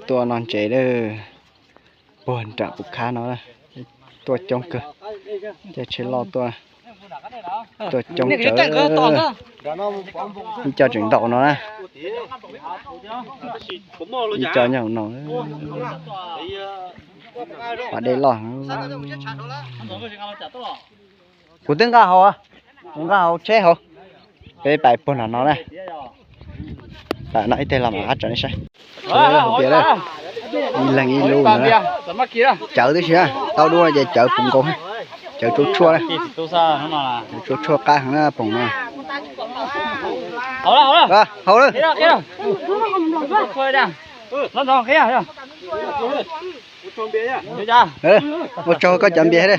Tuaj noj ntses lawm, puag nram Pus Khab no, tuaj coob kawg, caij tsheb loj tuaj, tuaj coob tsawv. Ib co tseem ntaus no na, ib co nyob hauv no, pas dej loj. Kuv twb nqa hauv, kuv nqa hauv tsheb hauv. Peb pais puag nram no na. Pais no ib teg los mam qab tso nej saib. Hauv tias ib leeg ib lub no, cawv tib si na, tau dua ces cawv puv nkaus, cawv tsuab tshuaj na, cawv tsuab tshuaj qab heev na poom no. Hauv lawm, ua tsaug koj cov npias li.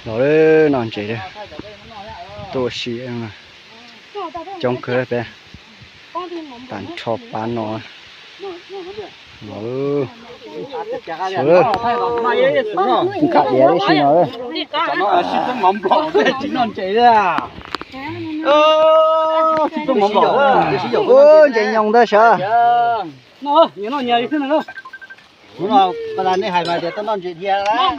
Los noj ntses, tuaj ua si, coob kawg peb, tag nrho pab no. Nqa diav tib si no. Ub, ntses nyoos ntawd sawv. Hnub no pas tas nej hais mas tias tuaj noj ntses dhia lawm.